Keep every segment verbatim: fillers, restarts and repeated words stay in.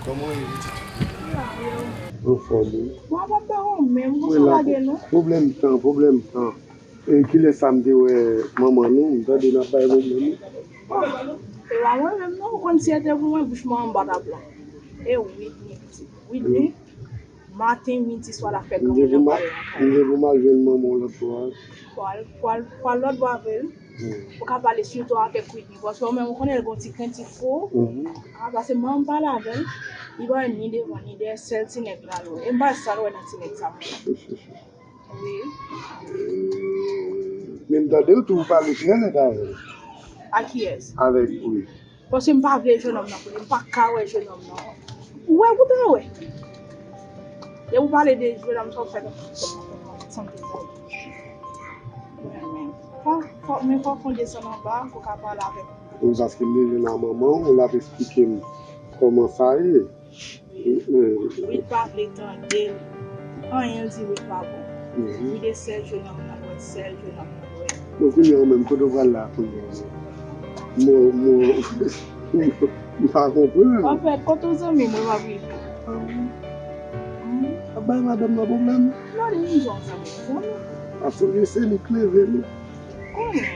Kòman w ye, pitit? Anfòm, wi. Mwen pa pè ou menm, ou sa lage nou? Pwoblèm tan, pwoblèm tan. E kilès sa m te wè manman nou, m tande n ap bay pwoblèm, wi. E pa mwen menm non, ou konn si se te pou mwen, bouch mwen anba t ap lan. E Whitney, pitit. Whitney, maten, midi, swa, l ap fè granmoun nan pale nan kay la. M gen pou m al jwenn manman w lòt bò a. Pral, pral, pral lòt bò avè l. Ou ka pale sitou avèk Whitney, paske ou menm ou konnen l gon ti krentif pou ou. A, paske manman m pale avè l, li pa wè ni devan, ni dèyè, sèl ti nèg la l wè. E m pa sa l wè nan ti nèg sa mwen. Wi. Men m tande w tou pale trè nèt avè l. A kiyès? Avèk, wi. Paske m pa vle jennonm nan konnen, m pa ka wè jennonm nan. Ou wè, ou ta wè. Depi w pale de jennonm sa, w fè sanble sa. Fò, fò, men fò w desann anba pou w ka pale avèk. Wi, paske m bezwen nan manman w, l ap esplike m kòman sa ye. Wi. Wi, pa vle tande l. Anyen l di wi pa bon. Wi, de sèl jennonm nan wè, sèl jennonm nan wè. Bon, kounye a ou menm, kote w pral la kounye a? Mwen, mwen, m pa konprann. Anfèt, kote w zanmi mwen, m ap rive. A wi. Ap bay madanm nan pwoblèm. Non, li menm jan zanmi, zanmi. Paske se li k leve li. Konnen.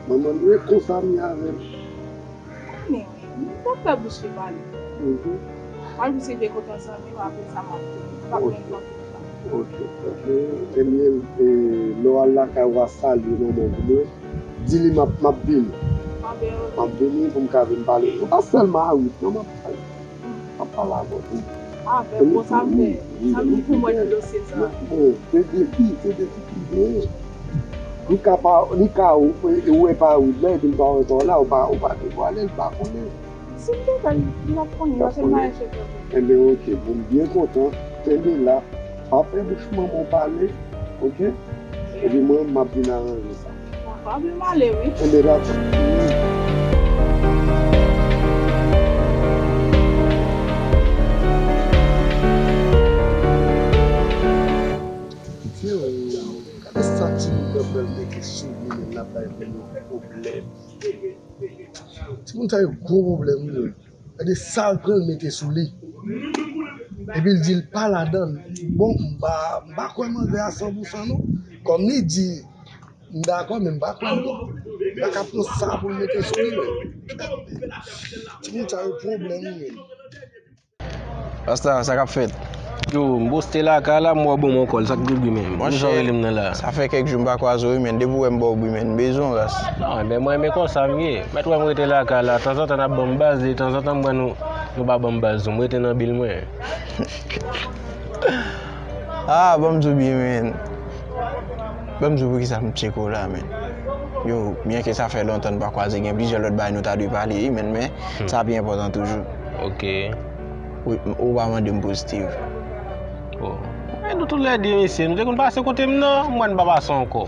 Manman l ret konsa mi avè l. Konnen, wi. M p ap fè bouch li pale. Mwen jis rive kote yon zanmi m, apre sa m ap vini. M p ap menm pran tout tan. Ok, ok. Ebyen, e, lè w al lakay ou a salye manman w pou mwen. Di li m ap, m ap vini. M ap vini pou m ka vin pale. Mwen pa sèlman a uit non, m ap pale. M ap pale avè w tou. Avè w, bon, sa m fè. Sa m di pou mwen dosye sa. Bon, se defi, se defi ki genyen. Li ka pa, li ka wè pa uit la, epi l pa wè pa w la, ou pa, ou pa devwale l, li pa konnen. Si m te fè l, li t ap konnen, paske m pa chèche l. Enben, ok, bon, m byen kontan. Kenbe la. Pa fè bouch manman w pale, ok? Epi mwen, m ap vin aranje sa. Dakò, epi m ale, wi. Enben, dakò. Gade sa timoun nan pral mete sou li, men l ap bay moun yo pwoblèm. Timoun sa yo gwo pwoblèm, wi. Gade sa l pran l mete sou li. Epi l di l pa ladan l. Bon, m pa, m pa kwè manzè a san pou san non. Kòm li di, m dakò, men m pa kwè l non. M pa ka pran sa pou l mete sou li, men. Timoun sa yo pwoblèm, wi, men. Rasta, sa k ap fèt? Yo, m poste lakay la, m wè w ban m yon kòl, sa k dwe bri menm? Monchè, sa fè kèk jou m pa kwaze w wi, men depi w wè m ba w bri, men m bezwen w, ras. Ah, men mwen renmen konsa m ye. Mèt wè m rete lakay la, tanzantan n ap ban m baz, e tanzantan m wè nou, nou pa ban m baz tou. M rete nan bil mwen. Ah, ban m di w byen, men. Ban m di w poukisa m tcheke w la, men. Yo, byenke sa fè lontan n pa kwaze, gen plizyè lòt bagay nou ta dwe pale, wi, men, men, sa pi enpòtan toujou. Ok. Ou, ou pa mande m pou Steve. Oh. Men nou toulède, mesye, nou te konn pase kote m nan, m wè n pa pase ankò.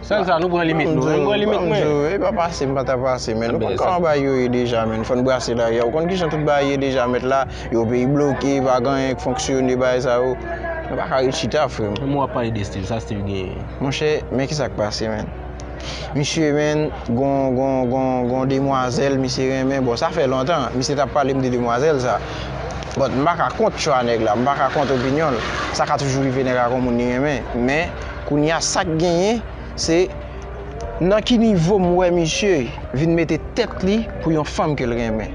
Sèl sa, nou pran limit nou, nou pran limit mwen. Wi, pa pase, m pa ta pase, men nou konn kòman bagay yo ye deja, men fò n brase lari a. Ou konn kijan tout bagay ye deja, mèt la, yo peyi bloke, pa gen anyen k fonksyone, bagay sa yo. Nou pa ka ret chita, frè m. Mwen w ap pale de Steve, sa Steve genyen? Monchè, men kisa k pase, men. Misye, men, gon, gon, gon, gon demwazèl misye renmen. Bon, sa fè lontan misye t ap pale m de demwazèl sa. But, m pa ka kont chwa nèg la, m pa ka kont opinyon l. Sa ka toujou rive nèg ak yon moun li renmen. Men, kounye a, sa k genyen, se nan ki nivo m wè misye vin mete tèt li pou yon fanm ke l renmen.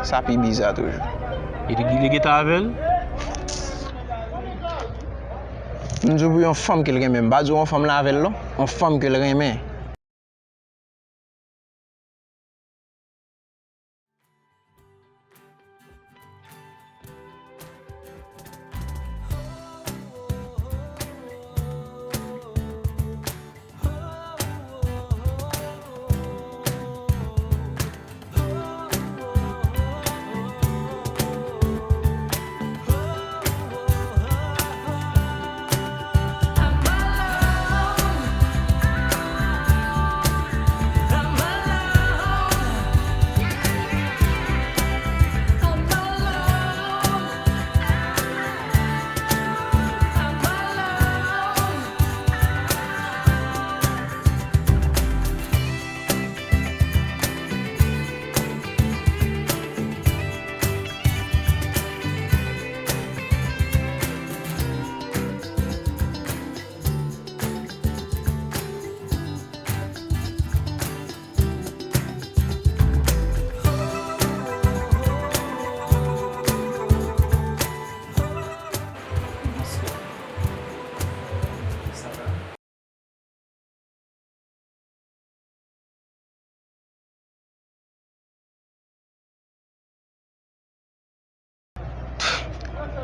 Sa pi biza toujou. Li, li, li gentan avè l? M di w pou yon fanm ke l renmen. M pa di w yon fanm la avè l non. Yon fanm ke l renmen.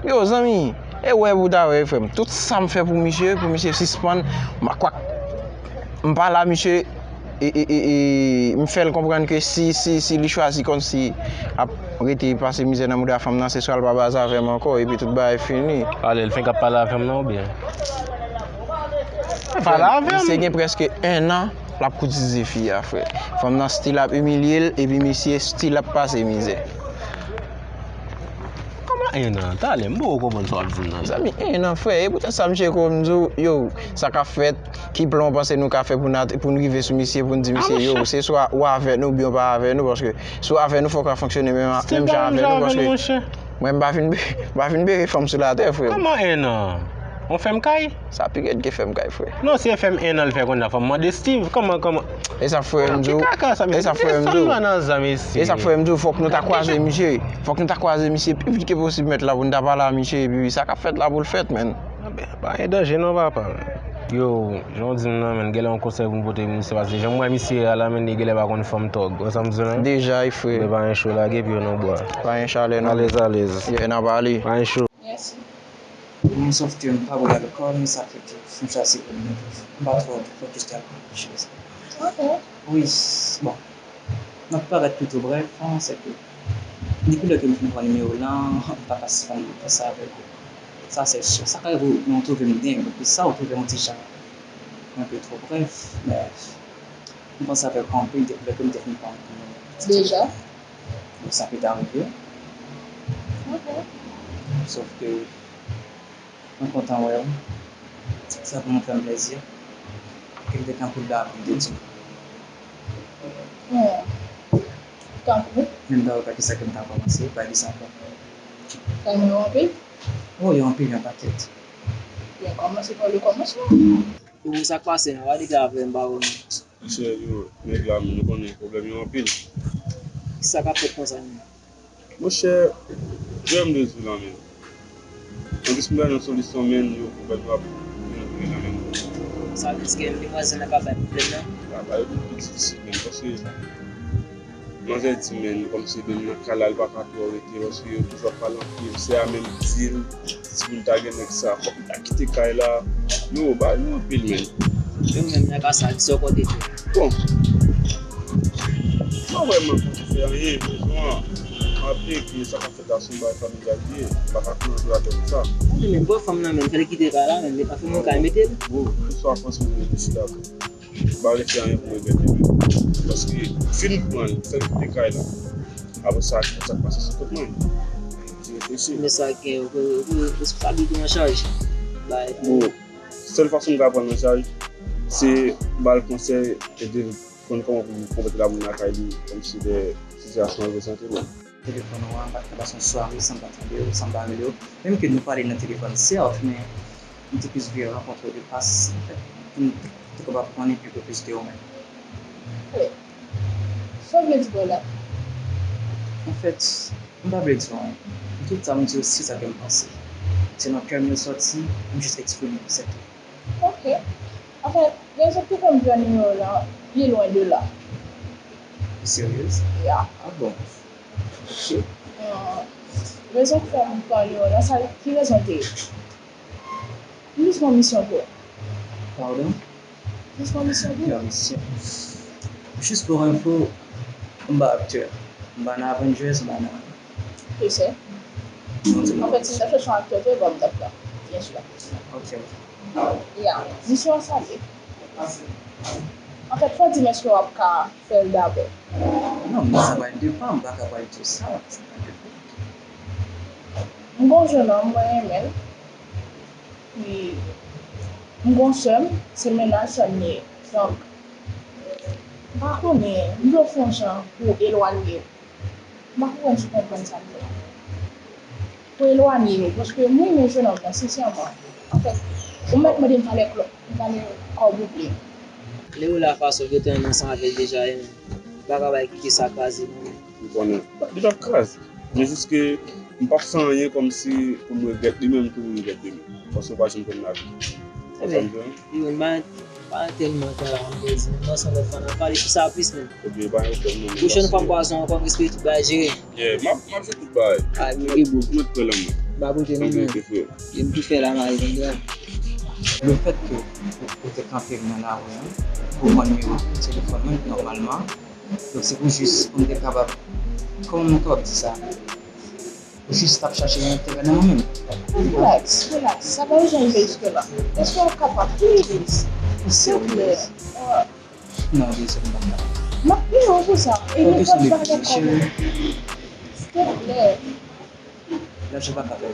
Yo, zanmi, e wè pou ta wè, frè m. Tout sa m fè pou misye, pou misye sispann, m kwak m pale a misye, e, e, e, e, m fè l konprann ke si, si, si li chwazi kòmsi ap rete pase mizè nan mouda fanm nan, se swa l pa baz avè m ankò, epi tout bagay fini. Ale, l fenk ap pale avè m nan oubyen? Pale avè m. Misye gen prèske en an l ap koutize fi a, frè. Fanm nan still ap imilye l, epi misye still ap pase mizè. Kòman en an? Talè, m poko konprann sa w ap di m nan. Zanmi, en an, frè. E poutèt sa, misye ko m di w, yo, sa k ap fèt, ki plan w panse nou ka fè pou n at-, pou n rive sou misye, pou n di misye, yo, se swa ou avè nou oubyen ou pa avè nou, paske si w avè nou, fòk w ka fonksyone menm, menm jan avè nou, paske mwen, m pa vin, m pa vin bere fanm sou latè, frè. Kòman en an? On fèm kay? Sa pi rèd ke fèm kay, frè. Non, se fèm en an l fè konnya, fò m mande Steve. Kòman, kòman? E sa k fè m di w, e sa k fè m di w, e sa k fè m di w, fòk nou ta kwaze misye. Fòk nou ta kwaze misye pi vit ke posib, mèt la, pou n ta pale a misye, epi sa k ap fèt la pou l fèt, menn. Pa gen danje non, papa. Yo, jan w di m nan, menn, genlè yon konsèy pou m pote misye, paske jan m wè misye a la, menn, li genlè pa konn fanm tòg. Wè sa m di w la? Deja, wi, frè. Men pa gen cho, lage pye w nan bwa. Pa gen chalè, non. Alèz, alèz. Yeah, n ap ale. Pa gen cho. Mèsi. Bon, sòf ke m pa bwè alkòl, men sa fè ke m chwazi pou m bwè. M pa twò fokis de alkòl, chèz. Ok. Wi, bon. M ap parèt pito brèf, an, se ke depi lè ke m fin pran nimewo w lan, m pa ka sispann panse avèk ou. Sa se si. Sa ka rive w twouve m deng, epi sa w twouve m yon ti jan yon pe twò brèf, men m panse avèk ou anpil depi lè ke m te fin pran nimewo w lan. Deja? Wi, sa pito rive. Ok. Sòf ke mwen kontan wè w. Sa vrèman fè m plezi. Ke m te gen anpil bagay pou m te di w. Hmm. Tankou? Men m pa wè pa kisa ke m ta kòmanse, pa kisa ankò. Sa renmen w anpil? O, yo anpil, yon pakèt. Byen, kòmanse pa le kòmansman. Yo, sa k pase, non? Gade gade avè m, pa wè non. Monchè, yo, nèg la, nou konnen pwoblèm yo anpil. Kisa k ap fèt konsa menm? Monchè, jwè m de jou lan menm. Anplis m pa nan solisyon menm, yo pwoblèm yo ap vin anpil lan menm. Sa vle di ke demwazèl nan ka bay pwoblèm nan? Ka bay pwoblèm difisil menm, paske manzè di menm, kòmsi menm nan kay la, li pa ka twò rete, paske yo toujou ap pale anpil, se a menm di l, si pou l ta gen nèg sa, fòk li ta kite kay la. Yo, bagay yo anpil menm. Yo menm nan ka sa, kisa w konte fè? Bon. M pa vrèman konte fè anyen, men jan m ap veye sa k ap fèt la se yon bagay familyal li ye, m pa ka pran jou atè pou sa. Wi, men bò fanm nan menm, fè l kite kay la menm, li pa fè yon kay mete l. Bon, se swa panse m reflechi la. M pa vle fè anyen pou regrèt li menm. Paske fin pran l, fè l kite kay la. Apre sa, sa k pase sou kont mwen. Ti reflechi. Men sa gen, ou, ou, ou, responsablite an chaj. Bay. Bon, sèl fason m ka pran l an chaj, se ba l konsèy, ede l konn kòman pou l konpòte lamoun lakay li, kòmsi de sitiyasyon an prezante l. Telefòn ou an, m pa t ka pase yon sware san m pa tande w, san m pa rele w. Menm ke nou pale nan telefòn, sèt, men m te plis vle rankontre w de pas, anfèt, pou m te kapab konnen pi plis de ou menm. Ale, sa w vle di pa w la? Anfèt, m pa vle di w anyen. Tout sa m di w, se sa ke m panse. Se nan kè m yo sòti, m jis eksprime, sèto. Ok. Anfèt, rezon ki fè m pran nimewo w lan, li lwen de la. Ou seryez? Ya. Ah bon? Ok. Hum, rezon ki fè m pran nimewo w lan, sa, ki rezon l te ye? M jis gon misyon pou ou. Pardon? M jis gon misyon pou ou. Yon misyon. Jis pou enfo, m pa aktè. M pa nan Avengers, m pa nan Ki se? Anfèt, si m ta chèche yon aktè vre, bon, m t ap la. Byen si. Ok. Ya, misyon an sa ye. Anfèt, fò w di m èske w ap ka fè l dabò. Non, men sa pral depann, m pa ka pral di w sa, sa pral depann. M gon jennonm, mwen renmen l. Epi, m gon sè m, se mennaj sè m li ye. Donk, m pa konnen, m vle w fè yon jan pou w elwanye. M pa konprann si w konprann sa m di la. Pou elwanye yo, paske m renmen jennonm nan, sensèman. Anfèt, ou mèt mande m valè klòt, m valè kòb ou vle. Leo la fason yo te ann ansanm avè l deja, e menm. M pa ka bay kite sa kraze non, men. M konnen. Li p ap kraze. Men jis ke m p ap fè anyen kòmsi pou m regrèt li menm tou, m regrèt li menm. Paske w pa janm konn lavi. Konprann sa m di w? Yo, m pa, pa tèlman tan la, m te di, m panse lòt fwa n a pale sou sa plis menm. Ebyen, pa gen pwoblèm non, men. Pwochèn fwa m kwaze w ankò, m espere tout bagay jere. Yeah, m ap, m ap jere tout bagay. Alright, mete bro. Mwen prè lan mwen. Pa bouje non, men. Yo m ki fè la mari konn grav. Lefètke ou, ou te kanpe m nan lari an, ou pran nimewo telefòn mwen nòmalman. Donk se pou jis pou m te kapab, kòman m kapab di sa? Ou jis t ap chache yon enterè nan mwen menm. Relax, relax. Sa pa bezwen rive jiske la. Èske w kapab, please? Silvouplè. Non, Jason, m pa ka. M ap peye w pou sa. E nenpòt bagay kòman. Silvouplè. La, je vais pas faire.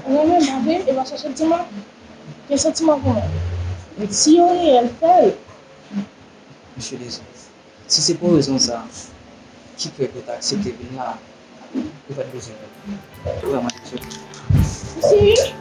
Renmen m pa vle, e pa chache di mwen. Gen santiman pou mwen. Si yo reyèl, fè l. Mesye Jason, si se pou rezon sa ki fè ke w ta aksepte vin la, ou pa t bezwen vin. Vrèman, Jason. Ou serye?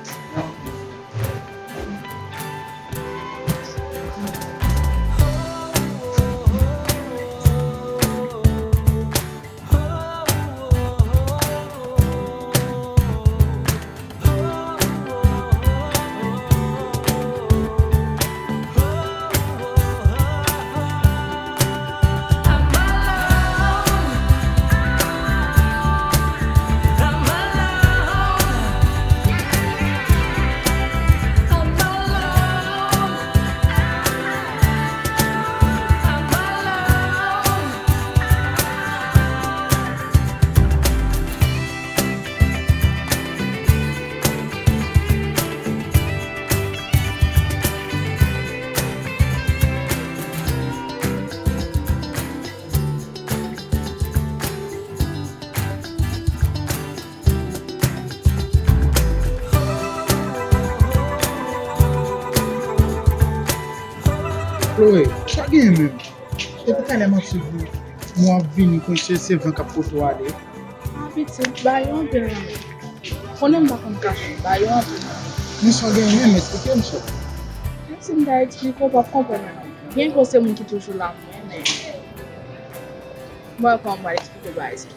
Chloé, sa genyen menm? Depi talè m ap swiv ou, mwen ap vini konn se, se van k ap pote w ale. Ah, pitit, ba yo anpil nan men. Konnen m pa konn kache, ba yo anpil nan men. Men sa w genyen menm, eksplike m sa. Menm si m ta eksplike w, w p ap konprann anyen. Gen kò se moun ki toujou la pou mwen, men m pa wè kòman m pral eksplike w bagay sa.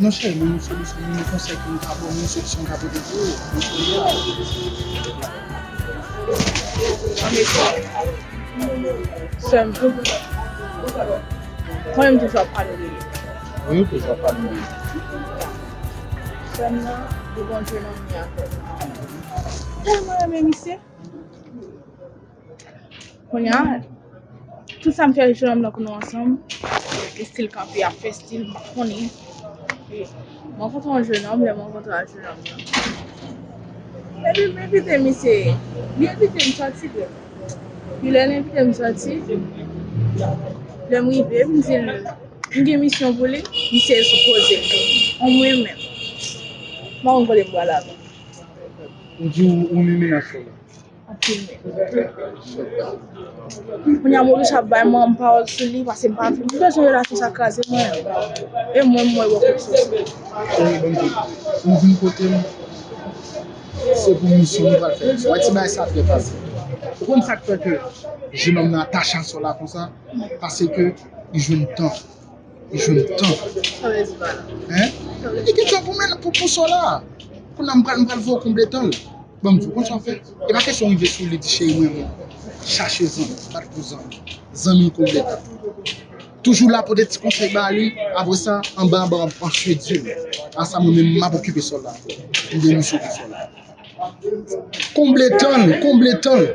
Non, cheri, men yon solisyon, men yon konsèy ke m ka ba w, men yon solisyon m ka pote pou ou. Ann eseye. Sè m, mwen menm toujou ap pale de li. Wi, ou toujou ap pale de li. Sè m nan, li gon jenòm li avè l. Tèlman renmen misye. Kounye a, tout sa m fè jenòm nan pou nou ansanm, estil kanpe, ap fè estil, m pa konnen. E m rankontre yon jenòm, lè m rankontre ak jenòm nan, epi m envite misye, li envite m sòti vre. Epi lè l envite m sòti, lè m rive, m di l, m gen misyon pou li, misye sipoze m, an mwen menm. M pa konn kote m pral avè l. Ou di ou, ou renmen menas sa la. Anpil menm. Kounye a, Maurice ap bay mwen pawòl sou li, paske m pa vle. M bezwen relasyon sa kraze mwen. E mwen, mwen wè kòm sou sa. Cheri, ban m di w, ou vin kote m, se pou misyon nou pral fè. Wè ti bagay sa trè fasil. Ou konn sa k fè ke jenòm nan atache a sè w la konsa? Paske li jwenn tan. Li jwenn tan. Sa vle di pa la. Hein? Li gen tan pou men, pou, pou sè w la. Kounye a m pral, m pral voye w konble tan l. Ban m di w, konn sa w fè? E pa kesyon rive sou li di cheri mwen, mwen. Chache zanmi, bat pou zanmi. Zanmi konble tan. Toujou la pote ti konsèy ba li, apre sa, anba, anba, w ap ansye di l. A sa mwen menm, m ap okipe sè w la. M gen misyon pou sè w la. Konble tan l, konble tan l.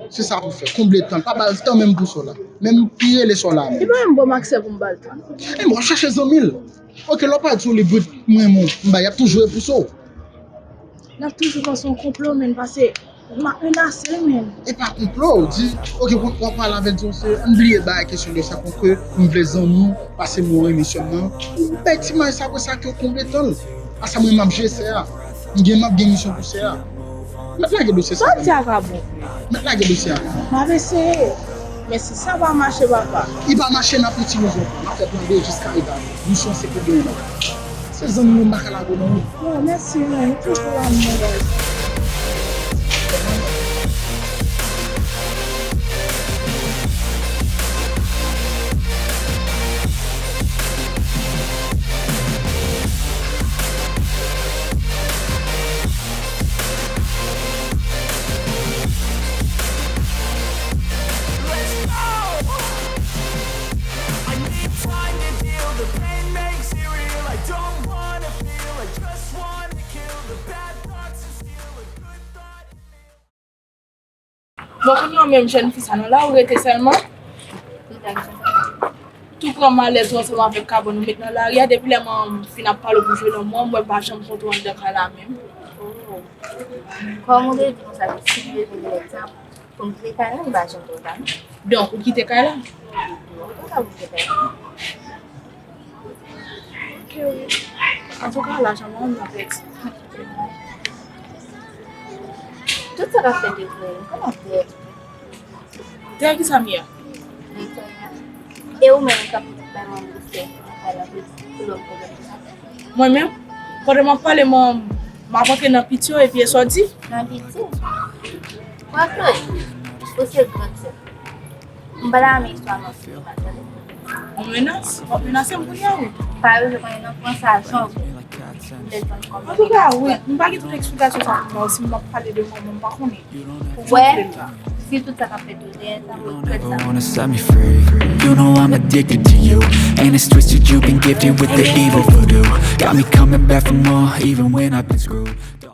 Se sa pou fè, konble tan l. Pa ba l tan menm pou sè w la. Menm pi rele sè w la menm. Li pa menm ban m aksè pou m ba l tan. E mwen, w ap chache zanmi l. Oke, lè w pa di w li brit, mwen, mwen, m ba, y ap toujou repouse w. L ap toujou panse yon konplo, menm, paske m ap menase l, menm. E pa konplo, w di, oke, w ap pale avè l, di w se, ann bliye bagay kesyon de sa, konke m vle zanmi w, paske mwen renmen sè m nan. Ou bay ti imaj sa, apre sa ke w konble tan l. A sa mwen m ap jere sè a. M gen, m ap gen misyon pou sè a. Mèt lage dosye sa. Sa w di a ka bon vre. Mèt lage dosye a. M ap eseye. Men si sa pa mache, papa. Li pa mache, n ap itilize w. N ap fè plan B jiska rive a bout. Misyon se pou genyen nan. Se zanmi nou, m pa ka lage w nan wout. Non, mèsi, men, m toujou la, m nan baz. Let's go! I need time to deal. The pain makes it real. I don't wanna feel. I just wanna kill the bad thoughts. Bon, kounye a menm jèn fi sa nan lari rete sèlman. Tou pran malèz ou ansanm avèk kabann ou met nan lari a, depi lè manman m fin ap pale w pou jwe lanmou an, mwen pa janm kontre w anndan kay la menm. Kòm ou te di konsa, ke si m te vin lè sa, pou m kite kay la, m pa janm kontan. Donk, ou kite kay la? Ou kontan pou m kite kay la? Ok, wi. Antouka, lajan mwen, m nan pèdi. Tout sa k ap fèt yo vre, m konn ap dèyè. Dèyè ki sa m ye a? E ou menm k ap bay manman w respè, nan kay la, pou lòt pwoblèm konsa? Mwen menm, pandan m ap pale, m, m ap antre nan piti yo epi e sa w di? Nan piti? Wè, Chloé, ou se gran sè. M pa ta renmen istwa manti yo pa tande. Ou menas? W ap menase m kounye a, wi. Pa yo, je konnen nan pran sa jan w vle. M lè tann kòm. Antouka, wi, m pa gen tout eksplikasyon sa pou m ba w si m ap pale de manman m, m pa konnen. Wè, si tout sa k ap fèt yo dèyè sa, mwen kwè sa. Never wanna set me free. You know I'm addicted to you. And it's twisted, you've been gifted with the evil voodoo. Got me coming back for more, even when I've been screwed.